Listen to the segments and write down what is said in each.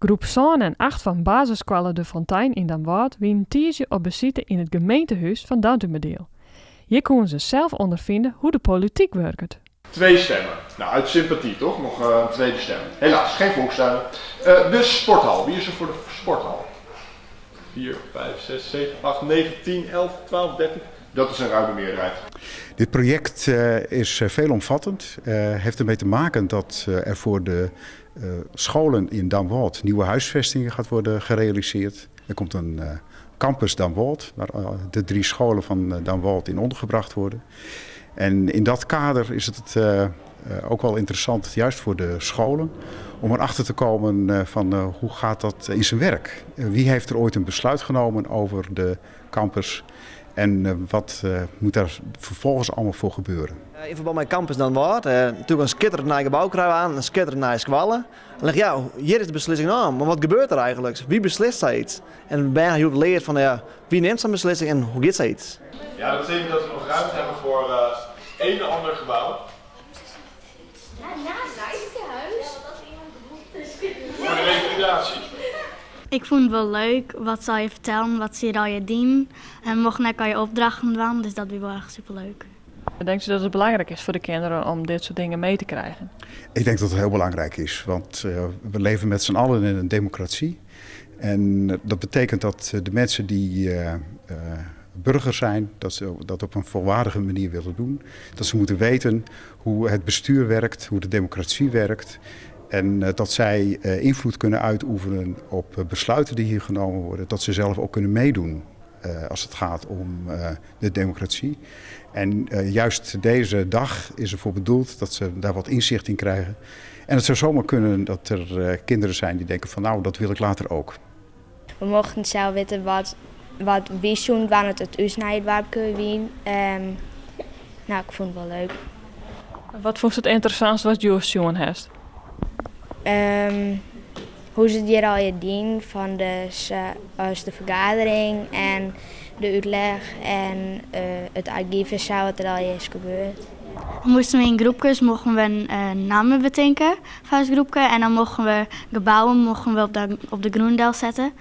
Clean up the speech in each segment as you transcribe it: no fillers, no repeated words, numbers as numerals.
Groep sân en acht fan basisskoalle De Fontein yn Damwâld wienen tiisdei op besite yn it gemeentehûs fan Dantumadiel. Hjir koene se sels ûnderfine hoe't de polityk wurket. Twee stemmen. Nou, uit sympathie toch? Nog een tweede stem. Helaas, geen volkstuinen. De sporthal. Wie is er voor de sporthal? 4, 5, 6, 7, 8, 9, 10, 11, 12, 13. Dat is een ruime meerderheid. Dit project is veelomvattend. Heeft ermee te maken dat er voor de scholen in Damwâld nieuwe huisvestingen gaat worden gerealiseerd. Er komt een campus Damwâld, waar de drie scholen van Damwâld in ondergebracht worden. En in dat kader is het ook wel interessant, juist voor de scholen, om erachter te komen van hoe gaat dat in zijn werk. Wie heeft er ooit een besluit genomen over de campus en wat moet daar vervolgens allemaal voor gebeuren. Yn ferbân mei Campus Damwâld, natuerlik in skitterend nij gebou krije we oan, in skitterend nije skoalle. Dan ja, hjir is de beslissing naam, mar wat gebeurt der eigentlik? Wie beslist sayts? En bern ha hjoed leard fan ja, wie nimt sa'n beslissing en hoe giet sayts? Ja, dat betekent dat we nog ruimte hebben voor één ander gebouw. Voor de revalidatie. Ik fûn it wol leuk wat se allegear fertelden, wat se hjir allegear dienen. En we mochten ek allegear opdrachten dwaan, dus dat wie wol echt superleuk. Denkt u dat het belangrijk is voor de kinderen om dit soort dingen mee te krijgen? Ik denk dat het heel belangrijk is, want we leven met z'n allen in een democratie. En dat betekent dat de mensen die burger zijn, dat ze dat op een volwaardige manier willen doen. Dat ze moeten weten hoe het bestuur werkt, hoe de democratie werkt. En dat zij invloed kunnen uitoefenen op besluiten die hier genomen worden. Dat ze zelf ook kunnen meedoen als het gaat om de democratie. En juist deze dag is ervoor bedoeld dat ze daar wat inzicht in krijgen. En het zou zomaar kunnen dat er kinderen zijn die denken van nou, dat wil ik later ook. We mochten sels witte wat, wat wy soenen dwaan as it ús nije doarpke wie. Nou, ik fûn it wol leuk. Wat fûnst it ynteressantst wat hjoed sjoen hast? Hoe se it hjir allegear dienen fan de, as de fergadering en de útleg en it argyf en sa wat der allegear is gebeurd. Dan moasten we yn groepkes mochten we in namme betinke foar ús groepke en dan mochten we gebouwen mochten we op de grûn delsette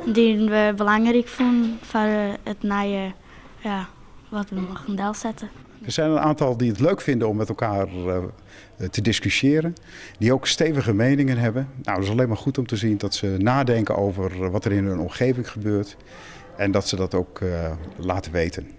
dy't we belangryk fûnen foar it nije, ja, wat we mochten delsette. Er zijn een aantal die het leuk vinden om met elkaar te discussiëren. Die ook stevige meningen hebben. Nou, dat is alleen maar goed om te zien dat ze nadenken over wat er in hun omgeving gebeurt. En dat ze dat ook laten weten.